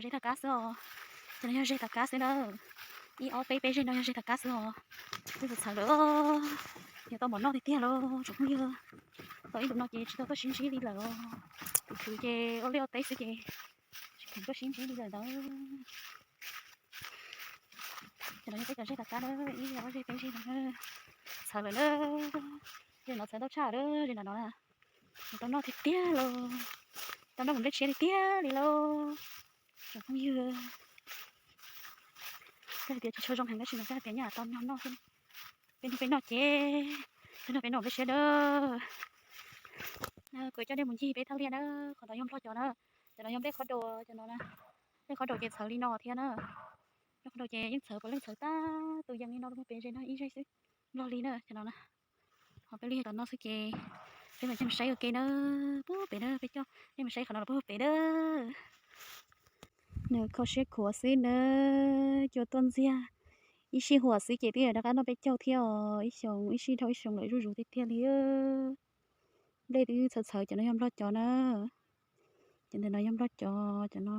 Peb tag kab xwb os. Cov no yog zeg tag kab xwb na. Ib ob peb peb zeg no yog zeg tag kab xwb os. Twb txhawv txhawv lawm. Yog tau mov noj tiag tiag los tsoom phooj ywg. Tau ib ntus no ces tsis tau tuaj sib ntsib li lawm os. Khwv khwv ces ua liaj ua teb xwb ces tsis khoom tuaj sib ntsib li lawm ntawd. Cov no yog peb cov zeg tag kab na, ib ob zeg peb zeg no txhawv lawm na. Zeg no txhawv ntau tshaj lawm, zeg no no na. Tau noj tiag tiag los, tau noj mus nplej tshiab tiag tiag li lauj. Tsoom phooj ywg, koj hais tias tsis tshua zoo heev tab sis mas koj hais tias nyaj tau noj noj xwb. Peb noj peb noj ces, peb noj peb noj nplej tshiab dawb. Kuv coj nej mus ncig peb thaj liaj na. Qhov no yog nplog cov na, cov no yog nplej qhov daus, cov no na. Nplej qhov daus ces txhawv li no thiab na. Nplej qhov daus ces yeej txhawv puav leej txhawv tag tus yees li no rau pem ze no ib zaug xwb. Nplog li na cov no na. Ho peb li tom no xwb ces peb mam coj mus saib ua ke na. Puag pem na, peb coj nej mus saib qhov no los puag pem na. Nws kho siab khuav xwb na, cua tuaj ntxiag. Ib sij huam xwb ces twb rov qab noj peb caug thiab os, ib xyoos ib sij dhau ib xyoos lawm zuj zus tiag tiag li. Nplej twb txhawv txhawv, cov no yog nplog cov na. Cov ntawm no yog nplog cov, cov no,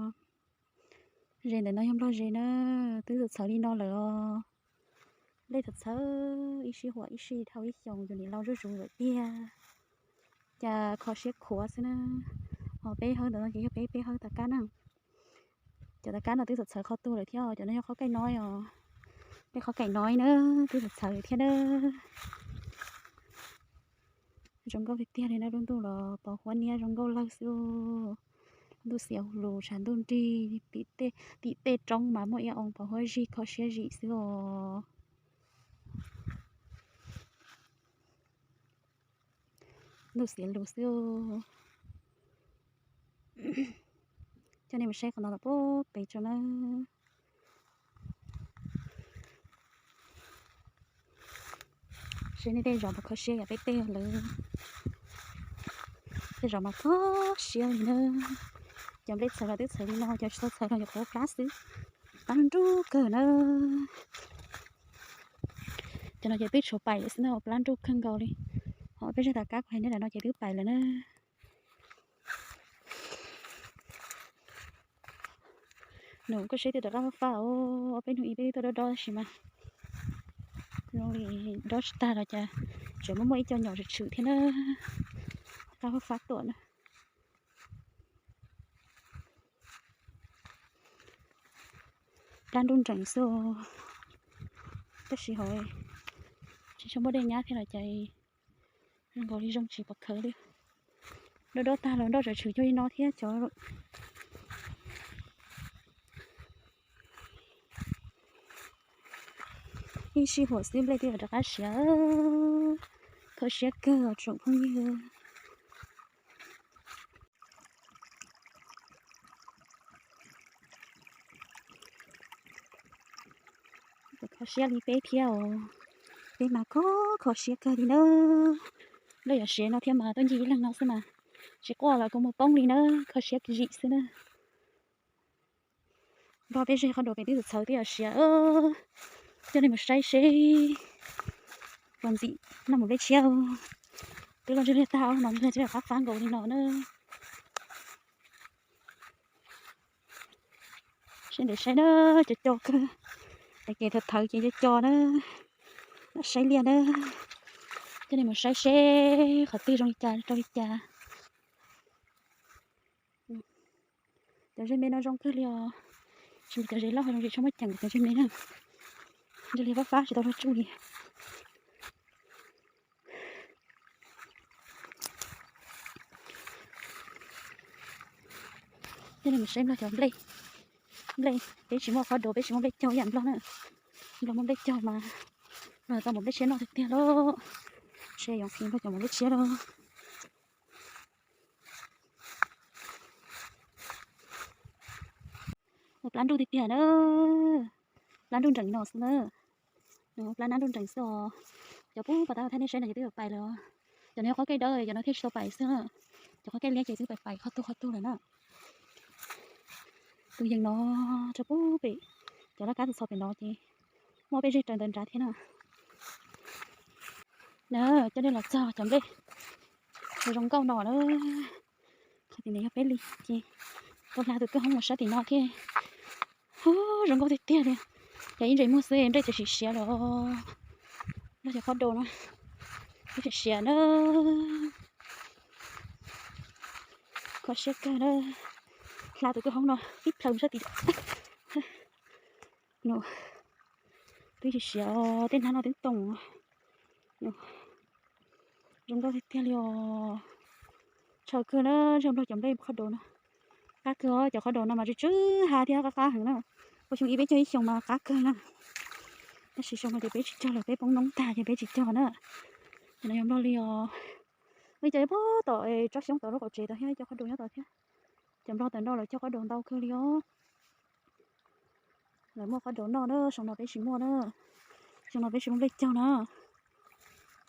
ze ntawm no yog nplog ze na. Twb txhawv txhawv li no lawm os. Nplej txhawv txhawv ib sij huam ib sij dhau ib xyoos yus nim laus zuj zus lawm tiag. Cas kho siab khuav xwb na. Ho peb hawb ntawm no ces yog peb peb hawb tag kab na. Cov tag kab no twb txhawv txhawv qhov twg lawm thiab, cov no yog qhob kaij no os. Peb qhob kaij no na, twb txhawv txhawv lawm thiab na. Zoo nkauj tiag tiag li na, lub ntuj los pos huab niab zoo nkauj lawg xwb. Ntuj xiav lus tshav ntuj nrig, tim tej roob mas muaj ib oo pos huab zig kho siab zim xwb os. Ntuj xiav lus xwb. Coj nej mus saib qhov no los puag pem tso na. Saib nej tej zos puas kho siab yam peb tej lawm. Tej zos mas kho siab li na. Cov nplej txhawv los twb txhawv li no, cov tsis tau txhawv los nyuam qhuav plab xwb. Plab nruj kawg na. Cov no ces twb tshuav pais lawm xwb na, plab nruj kawg nkaus li. Ho peb zej tas kab kuv hais nej ntawm no ces twb pais lawm na. Nws kuj seb twb rov qab fab fab, ob peb hnub ib peb twb tuaj dob dob tab sis mas zoo li dob tsis tag los cas, tseem muaj muaj ib co nyom tshwm tshwm thiab na. Rov qab fab fab tuaj na. Plab nruj nreem xwb, tab sis ho tsis tshua muaj dej nyab thiab los cas, zoo nkaus li zoo tsis pom khawv li. Dob dob tag los nroj tseem tshwm cuag li no thiab cov. Ib sij huam xwb nplej twb yuav rov qab siav, kho siab kawg os tsoom phooj ywg. Kho siab li peb thiab os, peb mas kho, kho siab kawg li na. Nplej yuav siav no thiab mas tuaj ncig ib leeg no xwb mas, tsis quaj los kua muag poob li na, kho siab zim xwb na. Nplog peb zej qhov daus pem twb txhawv twb yuav siav, coj nej mus saib seb puas ntxim noj mus nplej tshiab. Twb los ntsej liag tag no, ntsej liag twb rov qab fab nkaus li no na. Seb ntev saib na, co co kawg, es ces thawv thawv ces co co na, lam saib liaj na, coj nej mus saib seb qhov twg zoo li cas rau li cas. Cov zej me no zoo kawg li os, tsis li cov zej loj zoo tsis tshua muaj ceem cov zej me na, ntsej liag fab fab tsis tau luag tsuj li. Coj nej mus saib nplog cov nplej, nplej peb tsis muaj qhov daus peb tsis muaj nplej caug yam nplog na, nplog muaj nplej caug mas nplog tau mus nplej tshiab noj tiag tiag lauj, seb yoov fi nplog cov mus nplej tshiab lauj. Ua plab nruj tiag tiag na, plab nruj nreem no xwb na, plab nab nruj nreem xwb os. Cov pub pas tab thaj nej saib no ces twb yuav pais lawm, cov no yog qhob kaij dawb, cov no thiaj tsis tau pais xwb na, cov qhob kaij liab ces twb pais pais qhov tug qhov tug lawm na. Tus yees no rau pub pem cov laj kab txog pem no ces muaj peb zej raws ntawd nrad thiab na. Na, coj nej los txog cov nplej zoo nkauj no na. Qhov tim no yog peb li ces tuaj hla tus kwj hoob los sab tim no thiab. Zoo nkauj tiag tiag li. Yog ib ntsais muag xwb nplej txawm siav siav lawm. Nrog cov qhob daus no, siav siav na. Kho siab kawg na. Hla tus kwj hoob no tib plhaw sab tim. Twb siav siav, tej hnab no twb toom. Zoo nkauj tiag tiag li os. Tshaj kawg na, nrog nplog cov nplej qhob daus no. Qab kawg os, cov qhob daus no mas tsw tsw ha thiab qab qab heev na. Ua xyoo ib peb cog ib xyoos mas qab kawg na. Tab sis xyoo no ces peb tsis cog lawm, peb poob noob tag ces peb tsis cog na. Ces no yog nplog li os. Ua li cas yuav puag tom tsob xyoob tod lub qaum tsev tod thiab, cov qhob daus nyob tod thiab. Cov nplog tawm nroj lawv cog qhob daus ntau kawg li os. Lawv muaj qhob daus noj na, xyoo no peb tsis muaj na. Xyoo no peb tsis muaj nplej cog na.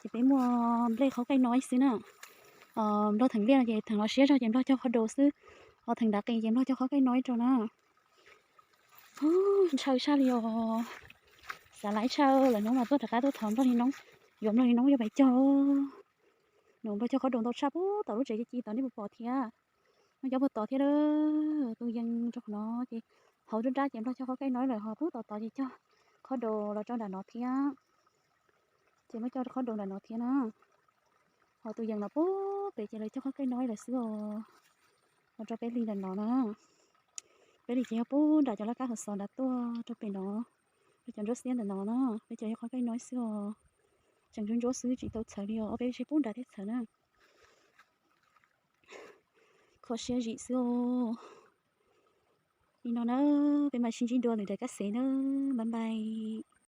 Ces peb muaj nplej qhob qaij no ib xwb na. Nplog theem liaj no ces theem los siab zog ces nplog cog qhob daus xwb. Ho theem ntav qis ces nplog cog qhob qaij no ib rau na. Ntshaw tshaj li os. Xav laiv tshaj lawm, hnub mas tuaj rov qab tuaj thov nplog li noob, yuav nplog li noob yuav pais cog. Nws nplog cog qhob daus ntau tshaj puag tom lub tsev ci ci tod nej puas pom thiab. Nws cov puag tod thiab, tus yees rau qhov no ces hauv nruab nrab ces nplog cog qhob qaij no lawm, ho puag tom tod ces cog qhob daus los rau nram no thiab. Ces muab cog qhob daus nram no thiab na. Ho tus yees los puag pem ces lawv cog qhob qaij no lawm xwb os. Los rau peb li nram no na. Peb li ces yog puag nram cov laj kab hauv xov nrad tuaj rau pem no. Peb cov ntsuab xiab ntawm no na, peb cov yog qhob qaij no xwb os. Tseem ntsuab ntsuab xwb tsis tau txhawv li os, ob peb tsheb puag nram thiab txhawv na. Kho siab zim xwb os. Li no na, peb mam sib ntsib dua lwm daim kab xev na. Bye bye.